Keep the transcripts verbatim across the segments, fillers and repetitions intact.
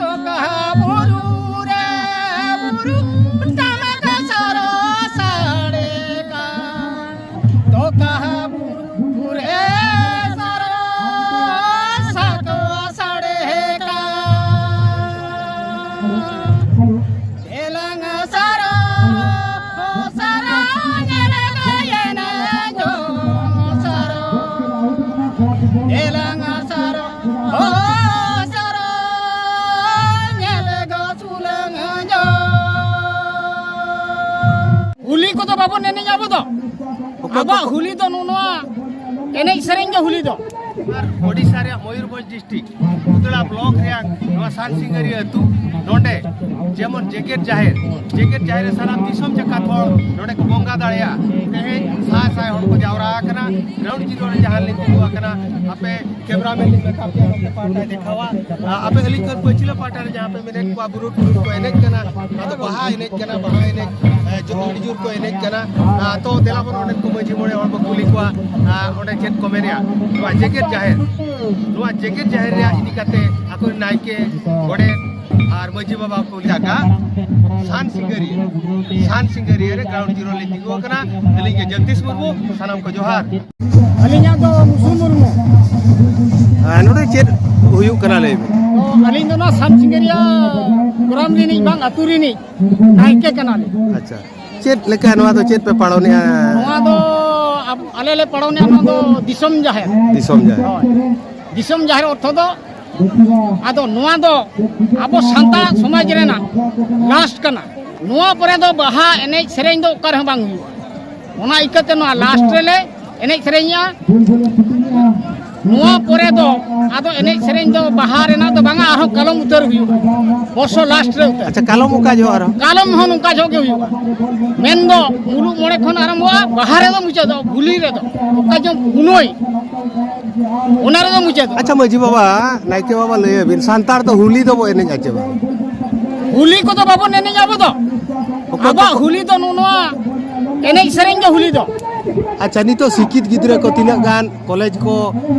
ᱛᱚ ᱠᱟᱦᱟ ᱵᱩᱨᱩ ᱨᱮ ᱵᱩᱨᱩ ᱴᱟᱢᱟᱠ ᱥᱟᱨᱚ ᱥᱟᱰᱮ ᱠᱟᱱ᱾ ᱛᱚ ᱠᱟᱦᱟ ᱵᱩᱨᱩ ᱨᱮ ᱥᱟᱨᱚ ᱥᱟᱠᱣᱟ ᱥᱟᱰᱮ ᱠᱟᱱ᱾ ᱮᱞᱟᱝ ᱥᱟᱨᱚ, ᱥᱟᱨᱚ ᱧᱮᱞ ᱜᱟᱭᱮᱱ ᱡᱚᱝ ᱥᱟᱨᱚ᱾ ᱮᱞᱟᱝ ᱥᱟᱨᱚ, ᱦᱚ ᱥᱟᱨᱚ, ᱧᱮᱞ ᱜᱚ ᱥᱩᱞᱟᱹᱝ ᱡᱚᱝ᱾ ᱦᱩᱞᱤ ᱠᱚᱫᱚ ᱵᱟᱵᱚᱱ ᱮᱱᱮᱡ ᱟᱵᱚ ᱫᱚ᱾ ᱚᱠᱚᱭ ᱟᱵᱚᱣᱟᱜ ᱠᱚ? ᱦᱩᱞᱤ ᱫᱚ ᱱᱚᱜᱼᱚ ᱱᱚᱣᱟ ᱮᱱᱮᱡ ᱥᱮᱨᱮᱧ ᱜᱮ ᱦᱩᱞᱤ ᱫᱚ᱾ ᱟᱨ ᱳᱰᱤᱥᱟ ᱨᱮᱭᱟᱜ ᱢᱚᱭᱩᱨᱵᱷᱚᱸᱡᱽ ᱰᱤᱥᱴᱨᱤᱠᱴ ᱩᱫᱽᱲᱟ ᱵᱞᱚᱠ ᱨᱮᱭᱟᱜ ᱱᱚᱣᱟ ᱥᱟᱱ ᱥᱤᱸᱜᱟᱹᱨᱤᱭᱟᱹ ᱟᱹᱛᱩ, ᱱᱚᱰᱮ ᱡᱮᱢᱚᱱ ᱡᱮᱜᱮᱛ ᱡᱟᱦᱮᱨ, ᱡᱮᱜᱮᱛ ᱡᱟᱦᱮᱨ ᱨᱮ ᱥᱟᱱᱟᱢ ᱫᱤᱥᱚᱢ ᱡᱟᱠᱟᱛ ᱦᱚᱲ ᱱᱚᱰᱮ ᱠᱚ ᱵᱚᱸᱜᱟ ᱫᱟᱲᱮᱭᱟᱜᱼᱟ᱾ ᱛᱮᱦᱮᱧ ᱥᱟᱭ ᱥᱟᱭ ᱦᱚᱲ ᱠᱚ ᱡᱟᱣᱨᱟ ᱟᱠᱟᱱᱟ᱾ ᱜᱨᱟᱣᱩᱱᱰ ᱡᱤᱨᱳ ᱨᱮ ᱡᱟᱦᱟᱸ ᱞᱤᱧ ᱛᱤᱸᱜᱩ ᱟᱠᱟᱱᱟ, ᱟᱯᱮ ᱠᱮᱢᱮᱨᱟᱢᱮᱱ ᱞᱤᱧ ᱢᱮᱛᱟ ᱯᱮᱭᱟ, ᱱᱚᱛᱮ ᱯᱟᱦᱴᱟᱭ ᱫᱮᱠᱷᱟᱣᱟ᱾ ᱟ, ᱟᱯᱮ ᱟᱹᱞᱤᱧ ᱠᱷᱚᱱ ᱯᱟᱹᱪᱷᱞᱟᱹ ᱯᱟᱦᱴᱟ ᱨᱮ ᱡᱟᱦᱟᱸ ᱯᱮ ᱢᱮᱱᱮᱫ ᱠᱚᱣᱟ, ᱵᱩᱨᱩ ᱴᱩᱨᱩ ᱠᱚ ᱮᱱᱮᱡ ᱠᱟᱱᱟ, ᱟᱫᱚ ᱵᱟᱦᱟ ᱮᱱᱮᱡ ᱠᱟᱱᱟ, ᱵᱟᱦᱟ ᱮᱱᱮᱡ, ᱮ, ᱡᱚᱛᱚ ᱟᱹᱰᱤ ᱡᱳᱨ ᱠᱚ ᱮᱱᱮᱡ ᱠᱟᱱᱟ᱾ ᱟ, ᱛᱚ ᱫᱮᱞᱟ ᱵᱚᱱ ᱚᱸᱰᱮ ᱠᱚ ᱢᱟᱹᱡᱷᱤ ᱢᱚᱬᱮ ᱦᱚᱲ ᱵᱚ ᱠᱩᱞᱤ ᱠᱚᱣᱟ, ᱟ, ᱚᱸᱰᱮ ᱪᱮᱫ ᱠᱚ ᱢᱮᱱᱮᱜᱼᱟ᱾ ᱱᱚᱣᱟ ᱡᱮᱜᱮᱛ ᱡᱟᱦᱮᱨ, ᱱᱚᱣᱟ ᱡᱮᱜᱮᱛ ᱡᱟᱦᱮᱨ ᱨᱮᱭᱟᱜ ᱤᱫᱤ ᱠᱟᱛᱮ ᱟᱠᱚᱨᱮᱱ ᱱᱟᱭᱠᱮ, ᱜᱚᱰᱮᱛ ᱟᱨ ᱢᱟᱹᱡᱷᱤ ᱵᱟᱵᱟ ᱠᱚ ᱡᱟᱭᱜᱟ ᱥᱟᱱ ᱥᱤᱸᱜᱟᱹᱨᱤᱭᱟᱹ, ᱥᱟᱱ ᱥᱤᱸᱜᱟᱹᱨᱤᱭᱟᱹ ᱨᱮ ᱜᱨᱟᱣᱩᱱᱰ ᱡᱤᱨᱳ ᱞᱤᱧ ᱛᱤᱸᱜᱩ ᱟᱠᱟᱱᱟ᱾ ᱟᱹᱞᱤᱧ ᱜᱮ ᱡᱚᱜᱽᱫᱤᱥ ᱢᱩᱨᱢᱩ, ᱥᱟᱱᱟᱢ ᱠᱚ ᱡᱚᱦᱟᱨ᱾ ᱟᱹᱞᱤᱧᱟᱜ ᱫᱚ ᱢᱩᱥᱩ ᱢᱩᱨᱢᱩ᱾ ᱟᱨ ᱱᱚᱰᱮ ᱪᱮᱫ ᱦᱩᱭᱩᱜ ᱠᱟᱱᱟ ᱞᱟᱹᱭ ᱵᱤᱱ? ᱛᱚ, ᱟᱹᱞᱤᱧ ᱫᱚ ᱱᱚᱣᱟ ᱥᱟᱱ ᱥᱤᱸᱜᱟᱹᱨᱤᱭᱟᱹ ᱜᱚᱨᱟᱢ ᱨᱤᱱᱤᱡ ᱵᱟᱝ, ᱟᱹᱛᱩ ᱨᱤᱱᱤᱡ ᱱᱟᱭᱠᱮ ᱠᱟᱱᱟᱞᱤᱧ᱾ ᱟᱪᱪᱷᱟ, ᱪᱮᱫ ᱞᱮᱠᱟ ᱱᱚᱣᱟ ᱫᱚ, ᱪᱮᱫ ᱯᱮ ᱯᱟᱲᱚᱱᱮᱜᱼᱟ? ᱱᱚᱣᱟ ᱫᱚ ᱟᱵ-, ᱟᱞᱮ ᱞᱮ ᱯᱟᱲᱚᱱᱮᱜᱼᱟ, ᱱᱚᱣᱟ ᱫᱚ ᱫᱤᱥᱚᱢ ᱡᱟᱦᱮᱨ᱾ ᱫᱤᱥᱚᱢ ᱡᱟᱦᱮᱨ᱾ ᱦᱳᱭ᱾ ᱫᱤᱥᱚᱢ ᱡᱟᱦᱮᱨ ᱚᱨᱛᱷᱚ ᱫᱚ, ᱟᱫᱚ ᱱᱚᱣᱟ ᱫᱚ ᱟᱵᱚ ᱥᱟᱱᱛᱟᱲ ᱥᱚᱢᱟᱡᱽ ᱨᱮᱱᱟᱜ ᱞᱟᱥᱴ ᱠᱟᱱᱟ᱾ ᱱᱚᱣᱟ ᱯᱚᱨᱮ ᱫᱚ ᱵᱟᱦᱟ ᱮᱱᱮᱡ ᱥᱮᱨᱮᱧ ᱫᱚ ᱚᱠᱟ ᱨᱮᱦᱚᱸ ᱵᱟᱝ ᱦᱩᱭᱩᱜᱼᱟ᱾ ᱚᱱᱟ ᱤᱠᱟᱹᱛᱮ ᱱᱚᱣᱟ ᱞᱟᱥᱴ ᱨᱮᱞᱮ ᱮᱱᱮᱡ ᱥᱮᱨᱮᱧᱟ᱾ ᱱᱚᱣᱟ ᱯᱚᱨᱮ ᱫᱚ ᱟᱫᱚ ᱮᱱᱮᱡ ᱥᱮᱨᱮᱧ ᱫᱚ ᱵᱟᱦᱟ ᱨᱮᱱᱟᱜ ᱫᱚ ᱵᱟᱝᱟ, ᱟᱨᱦᱚᱸ ᱠᱟᱞᱚᱢ ᱩᱛᱟᱹᱨ ᱦᱩᱭᱩᱜᱼᱟ, ᱵᱚᱨᱥᱚ ᱞᱟᱥᱴ ᱨᱮ ᱩᱛᱟᱹᱨ᱾ ᱟᱪᱪᱷᱟ, ᱠᱟᱞᱚᱢ ᱚᱠᱟ ᱡᱚᱦᱚᱜ ᱟᱨᱦᱚᱸ? ᱠᱟᱞᱚᱢ ᱦᱚᱸ ᱱᱚᱝᱠᱟ ᱡᱚᱦᱚᱜ ᱜᱮ ᱦᱩᱭᱩᱜᱼᱟ᱾ ᱢᱮᱱᱫᱚ ᱢᱩᱞᱩᱜ ᱢᱚᱬᱮ ᱠᱷᱚᱱ ᱟᱨᱟᱢᱵᱷᱚᱜᱼᱟ, ᱵᱟᱦᱟ ᱨᱮᱫᱚ ᱢᱩᱪᱟᱹᱫᱚᱜᱼᱟ, ᱵᱷᱩᱞᱤ ᱨᱮᱫᱚ ᱚᱠᱟ ᱡᱚᱢ ᱯᱩᱱᱟᱹᱭ, ᱚᱱᱟ ᱨᱮᱫᱚ ᱢᱩᱪᱟᱹᱫᱚᱜᱼᱟ᱾ ᱟᱪᱪᱷᱟ ᱢᱟᱹᱡᱷᱤ ᱵᱟᱵᱟ, ᱱᱟᱭᱠᱮ ᱵᱟᱵᱟ, ᱞᱟᱹᱭ ᱟᱵᱤᱱ, ᱥᱟᱱᱛᱟᱲ ᱫᱚ ᱦᱩᱞᱤ ᱫᱚᱵᱚ ᱮᱱᱮᱡ ᱟᱪᱮ ᱵᱟᱝ? ᱦᱩᱞᱤ ᱠᱚᱫᱚ ᱵᱟᱵᱚᱱ ᱮᱱᱮᱡ ᱟᱵᱚ ᱫᱚ᱾ ᱚᱠᱚᱭ ᱟᱵᱚᱣᱟᱜ ᱠᱚ? ᱦᱩᱞᱤ ᱫᱚ ᱱᱚᱜᱼᱚ ᱱᱚᱣᱟ ᱮᱱᱮᱡ ᱥᱮᱨᱮᱧ ᱜᱮ ᱦᱩᱞᱤ ᱫᱚ᱾ ᱟᱪᱪᱷᱟ, ᱱᱤᱛᱚᱜ ᱥᱤᱠᱠᱷᱤᱛ ᱜᱤᱫᱽᱨᱟᱹ ᱠᱚ ᱛᱤᱱᱟᱹᱜ ᱜᱟᱱ ᱠᱚᱞᱮᱡᱽ ᱠᱚ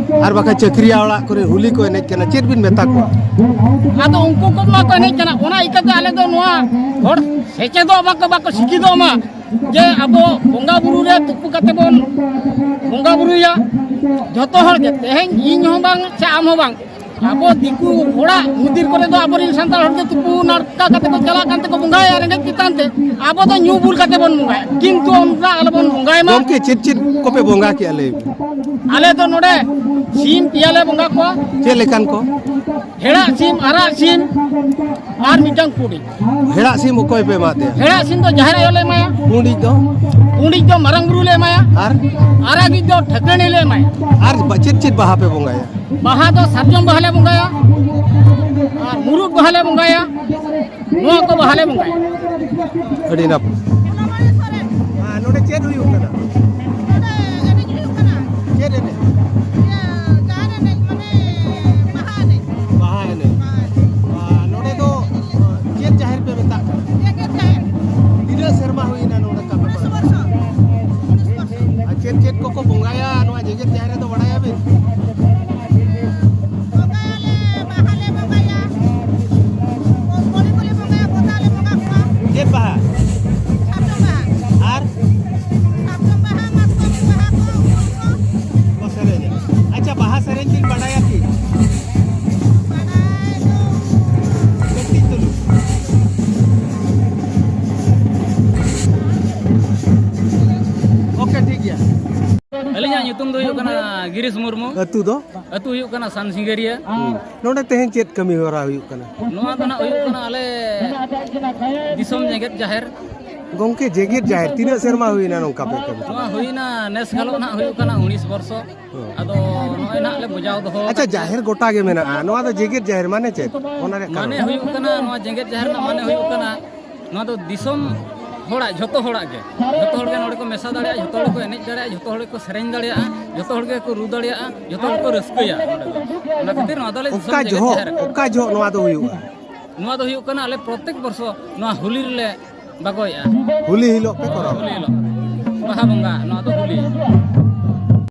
ᱟᱨ ᱵᱟᱠᱷᱟᱱ ᱪᱟᱹᱠᱨᱤᱭᱟ ᱚᱲᱟᱜ ᱠᱚᱨᱮ ᱦᱳᱞᱤ ᱠᱚ ᱮᱱᱮᱡ ᱠᱟᱱᱟ, ᱪᱮᱫ ᱵᱤᱱ ᱢᱮᱛᱟ ᱠᱚᱣᱟ? ᱟᱫᱚ ᱩᱱᱠᱩ ᱠᱚ ᱢᱟ ᱠᱚ ᱮᱱᱮᱡ ᱠᱟᱱᱟ, ᱚᱱᱟ ᱤᱠᱟᱹᱛᱮ ᱟᱞᱮ ᱫᱚ ᱱᱚᱣᱟ ᱦᱚᱲ ᱥᱮᱪᱮᱫᱚᱜ ᱢᱟᱠᱚ, ᱵᱟᱠᱚ ᱥᱤᱠᱠᱷᱤᱛᱚᱜ ᱢᱟ, ᱡᱮ ᱟᱵᱚ ᱵᱚᱸᱜᱟ ᱵᱩᱨᱩ ᱨᱮ ᱛᱩᱯᱩ ᱠᱟᱛᱮ ᱵᱚᱱ ᱵᱚᱸᱜᱟ ᱵᱩᱨᱩᱭᱟ᱾ ᱡᱷᱚᱛᱚ ᱦᱚᱲ ᱜᱮ, ᱛᱮᱦᱮᱧ ᱤᱧ ᱦᱚᱸ ᱵᱟᱝ ᱥᱮ ᱟᱢ ᱦᱚᱸ ᱵᱟᱝ, ᱟᱵᱚ ᱫᱤᱠᱩ ᱦᱚᱲᱟᱜ ᱢᱚᱱᱫᱤᱨ ᱠᱚᱨᱮ ᱫᱚ ᱟᱵᱚᱨᱮᱱ ᱥᱟᱱᱛᱟᱲ ᱦᱚᱲ ᱜᱮ ᱛᱩᱯᱩ ᱱᱟᱲᱠᱟ ᱠᱟᱛᱮ ᱠᱚ ᱪᱟᱞᱟᱜ ᱠᱟᱱ ᱛᱮᱠᱚ ᱵᱚᱸᱜᱟᱭᱟ ᱨᱮᱸᱜᱮᱡ ᱛᱮᱛᱟᱝ ᱛᱮ, ᱟᱵᱚ ᱫᱚ ᱧᱩ ᱵᱩᱞ ᱠᱟᱛᱮ ᱵᱚᱱ ᱵᱚᱸᱜᱟᱭᱟ, ᱠᱤᱱᱛᱩ ᱚᱱᱠᱟ ᱟᱞᱚᱵᱚᱱ ᱵᱚᱸᱜᱟᱭ ᱢᱟ᱾ ᱜᱚᱢᱠᱮ, ᱪᱮᱫ ᱪᱮᱫ ᱠᱚᱯᱮ ᱵᱚᱸᱜᱟ ᱠᱮᱜᱼᱟ, ᱞᱟᱹᱭ ᱵᱤᱱ? ᱟᱞᱮ ᱫᱚ ᱱᱚᱰᱮ ᱥᱤᱢ ᱯᱮᱭᱟ ᱞᱮ ᱵᱚᱸᱜᱟ ᱠᱚᱣᱟ᱾ ᱪᱮᱫ ᱞᱮᱠᱟᱱ ᱠᱚ? ᱦᱮᱲᱟᱜ ᱥᱤᱢ, ᱟᱨᱟᱜ ᱥᱤᱢ ᱟᱨ ᱢᱤᱫᱴᱟᱝ ᱯᱩᱸᱰᱤᱡ᱾ ᱦᱮᱲᱟᱜ ᱥᱤᱢ ᱚᱠᱚᱭ ᱯᱮ ᱮᱢᱟ ᱫᱮᱭᱟ? ᱦᱮᱲᱟᱜ ᱥᱤᱢ ᱫᱚ ᱡᱟᱦᱮᱨ ᱟᱭᱳ ᱞᱮ ᱮᱢᱟᱭᱟ᱾ ᱯᱩᱸᱰᱤᱡ ᱫᱚ? ᱯᱩᱸᱰᱤᱡ ᱫᱚ ᱢᱟᱨᱟᱝ ᱵᱩᱨᱩ ᱞᱮ ᱮᱢᱟᱭᱟ᱾ ᱟᱨ? ᱟᱨᱟᱜᱤᱡ ᱫᱚ ᱴᱷᱟᱹᱠᱨᱟᱹᱱᱤ ᱞᱮ ᱮᱢᱟᱭᱟ᱾ ᱟᱨ ᱵᱟ-, ᱪᱮᱫ ᱪᱮᱫ ᱵᱟᱦᱟ ᱯᱮ ᱵᱚᱸᱜᱟᱭᱟ? ᱵᱟᱦᱟ ᱫᱚ ᱥᱟᱨᱡᱚᱢ ᱵᱟᱦᱟ ᱞᱮ ᱵᱚᱸᱜᱟᱭᱟ, ᱟᱨ ᱢᱩᱨᱩᱫ ᱵᱟᱦᱟ ᱞᱮ ᱵᱚᱸᱜᱟᱭᱟ, ᱱᱚᱣᱟ ᱠᱚ ᱵᱟᱦᱟ ᱞᱮ ᱵᱚᱸᱜᱟᱭᱟ᱾ ᱟᱹᱰᱤ ᱱᱟᱯᱟᱭ᱾ ᱟᱨ ᱱᱚᱰᱮ ᱪᱮᱫ ᱦᱩᱭᱩᱜ ᱠᱟᱱᱟ? ᱱᱚᱰᱮ ᱮᱱᱮᱡ ᱦᱩᱭᱩᱜ ᱠᱟᱱᱟ᱾ ᱪᱮᱫ ᱮᱱᱮᱡ? ᱤᱭᱟᱹ, ᱡᱟᱦᱟᱸ ᱮᱱᱮᱡ, ᱢᱟᱱᱮ, ᱵᱟᱦᱟ ᱮᱱᱮᱡ᱾ ᱵᱟᱦᱟ ᱮᱱᱮᱡ᱾ ᱵᱟᱦᱟ ᱮᱱᱮᱡ᱾ ᱟᱨ ᱱᱚᱰᱮ ᱫᱚ, ᱪᱮᱫ ᱡᱟᱦᱮᱨ ᱯᱮ ᱢᱮᱛᱟᱜ ᱠᱟᱱᱟ? ᱡᱮᱜᱮᱛ ᱡᱟᱦᱮᱨ᱾ ᱛᱤᱱᱟᱹᱜ ᱥᱮᱨᱢᱟ ᱦᱩᱭᱱᱟ ᱱᱚᱰᱮ ᱠᱟᱹᱢᱤ? ᱩᱱᱤᱥ ᱵᱚᱨᱥᱚ᱾ ᱩᱱᱤᱥ ᱵᱚᱨᱥᱚ᱾ ᱟᱨ ᱪᱮᱫ ᱪᱮᱫ ᱠᱚᱠᱚ ᱵᱚᱸᱜᱟᱭᱟ ᱱᱚᱣᱟ ᱡᱮᱜᱮᱛ ᱡᱟᱦᱮᱨ ᱨᱮᱫᱚ, ᱵᱟᱲᱟᱭᱟᱵᱤᱱ? ᱵᱚᱸᱜᱟᱭᱟᱞᱮ, ᱵᱟᱦᱟ ᱞᱮ ᱵᱚᱸᱜᱟᱭᱟ᱾ ᱠᱚᱲᱤ ᱠᱚᱞᱮ ᱵᱚᱸᱜᱟᱭᱟ, ᱵᱚᱫᱟ ᱞᱮ ᱵᱚᱸᱜᱟ ᱠᱚᱣᱟ᱾ ᱪᱮᱫ ᱵᱟᱦᱟ? ᱥᱟᱨᱡᱚᱢ ᱵᱟᱦᱟ᱾ ᱟᱨ? ᱥᱟᱨᱡᱚᱢ ᱵᱟᱦᱟ, ᱢᱟᱛᱠᱚᱢ ᱵᱟᱦᱟ ᱠᱚ, ᱩᱞ ᱠᱚ᱾ ᱠᱚ ᱥᱮᱨᱮᱧᱟ᱾ ᱟᱪᱪᱷᱟ, ᱵᱟᱦᱟ ᱥᱮᱨᱮᱧ ᱵᱤᱱ ᱵᱟᱰᱟᱭᱟ ᱠᱤ? ᱵᱟᱰᱟᱭ ᱫᱚ᱾ ᱠᱟᱹᱴᱤᱡ ᱪᱩᱞᱩᱝ᱾ ᱳᱠᱮ, ᱴᱷᱤᱠ ᱜᱮᱭᱟ᱾ ᱟᱹᱞᱤᱧᱟᱜ ᱧᱩᱛᱩᱢ ᱫᱚ ᱦᱩᱭᱩᱜ ᱠᱟᱱᱟ ᱜᱤᱨᱤᱥ ᱢᱩᱨᱢᱩ᱾ ᱟᱹᱛᱩ ᱫᱚ? ᱟᱹᱛᱩ ᱦᱩᱭᱩᱜ ᱠᱟᱱᱟ ᱥᱟᱱ ᱥᱤᱸᱜᱟᱹᱨᱤᱭᱟᱹ᱾ ᱦᱩᱸ᱾ ᱱᱚᱰᱮ ᱛᱮᱦᱮᱧ ᱪᱮᱫ ᱠᱟᱹᱢᱤ ᱦᱚᱨᱟ ᱦᱩᱭᱩᱜ ᱠᱟᱱᱟ? ᱱᱚᱣᱟ ᱫᱚ ᱱᱟᱜ ᱦᱩᱭᱩᱜ ᱠᱟᱱᱟ ᱟᱞᱮ ᱫᱤᱥᱚᱢ ᱡᱮᱜᱮᱛ ᱡᱟᱦᱮᱨ᱾ ᱜᱚᱢᱠᱮ, ᱡᱮᱜᱮᱛ ᱡᱟᱦᱮᱨ ᱛᱤᱱᱟᱹᱜ ᱥᱮᱨᱢᱟ ᱦᱩᱭᱱᱟ ᱱᱚᱝᱠᱟ ᱯᱮ ᱠᱟᱹᱢᱤ? ᱱᱚᱣᱟ ᱦᱩᱭᱱᱟ, ᱱᱮᱥ ᱜᱟᱞᱚᱜ ᱱᱟᱜ ᱦᱩᱭᱩᱜ ᱠᱟᱱᱟ ᱩᱱᱤᱥ ᱵᱚᱨᱥᱚ᱾ ᱦᱩᱸ᱾ ᱟᱫᱚ ᱱᱚᱜᱼᱚᱭ ᱱᱟᱜ ᱞᱮ ᱵᱚᱡᱟᱣ ᱫᱚᱦᱚ ᱟᱪᱪᱷᱟ, ᱟᱠᱟᱫ ᱡᱟᱦᱮᱨ ᱜᱚᱴᱟ ᱜᱮ ᱢᱮᱱᱟᱜᱼᱟ, ᱱᱚᱣᱟ ᱫᱚ ᱡᱮᱜᱮᱛ ᱡᱟᱦᱮᱨ ᱢᱟᱱᱮ ᱪᱮᱫ? ᱚᱱᱟ ᱨᱮᱭᱟᱜ ᱠᱟᱨᱚᱱ? ᱢᱟᱱᱮ ᱦᱩᱭᱩᱜ ᱠᱟᱱᱟ, ᱱᱚᱣᱟ ᱡᱮᱜᱮᱛ ᱡᱟᱦᱮᱨ ᱨᱮᱱᱟᱜ ᱢᱟᱱᱮ ᱦᱩᱭᱩᱜ ᱠᱟᱱᱟ, ᱱᱚᱣᱟ ᱫᱚ ᱫᱤᱥᱚᱢ ᱦᱚᱲᱟᱜ, ᱡᱷᱚᱛᱚ ᱦᱚᱲᱟᱜ ᱜᱮ, ᱡᱷᱚᱛᱚ ᱦᱚᱲ ᱜᱮ ᱱᱚᱰᱮ ᱠᱚ ᱢᱮᱥᱟ ᱫᱟᱲᱮᱭᱟᱜᱼᱟ, ᱡᱷᱚᱛᱚ ᱦᱚᱲ ᱠᱚ ᱮᱱᱮᱡ ᱫᱟᱲᱮᱭᱟᱜᱼᱟ, ᱡᱷᱚᱛᱚ ᱦᱚᱲ ᱠᱚ ᱥᱮᱨᱮᱧ ᱫᱟᱲᱮᱭᱟᱜᱼᱟ, ᱡᱷᱚᱛᱚ ᱦᱚᱲ ᱠᱚ ᱨᱩ ᱫᱟᱲᱮᱭᱟᱜᱼᱟ, ᱡᱷᱚᱛᱚ ᱦᱚᱲ ᱠᱚ ᱨᱟᱹᱥᱠᱟᱹᱭᱟ ᱱᱚᱰᱮ ᱫᱚ᱾ ᱚᱱᱟ ᱠᱷᱟᱹᱛᱤᱨ ᱱᱚᱣᱟ ᱫᱚ ᱟᱞᱮ ᱫᱤᱥᱚᱢ ᱚᱠᱟ ᱡᱮᱜᱮᱛ ᱡᱚᱦᱚᱜ, ᱡᱟᱦᱮᱨ ᱟᱠᱟᱱᱟ᱾ ᱚᱠᱟ ᱡᱚᱦᱚᱜ ᱱᱚᱣᱟ ᱫᱚ ᱦᱩᱭᱩᱜᱼᱟ? ᱱᱚᱣᱟ ᱫᱚ ᱦᱩᱭᱩᱜ ᱠᱟᱱᱟ ᱟᱞᱮ ᱯᱨᱚᱛᱮᱠ ᱵᱚᱨᱥᱚ ᱱᱚᱣᱟ ᱦᱳᱞᱤ ᱨᱮᱞᱮ ᱵᱟᱜᱚᱭᱮᱫᱼᱟ᱾ ᱦᱳᱞᱤ ᱦᱤᱞᱳᱜ ᱯᱮ ᱠᱚᱨᱟᱣᱟ? ᱦᱳᱞᱤ ᱦᱤᱞᱳᱜ᱾ ᱵᱟᱦᱟ ᱵᱚᱸᱜᱟ, ᱱᱚᱣᱟ ᱫᱚ ᱦᱳᱞᱤ᱾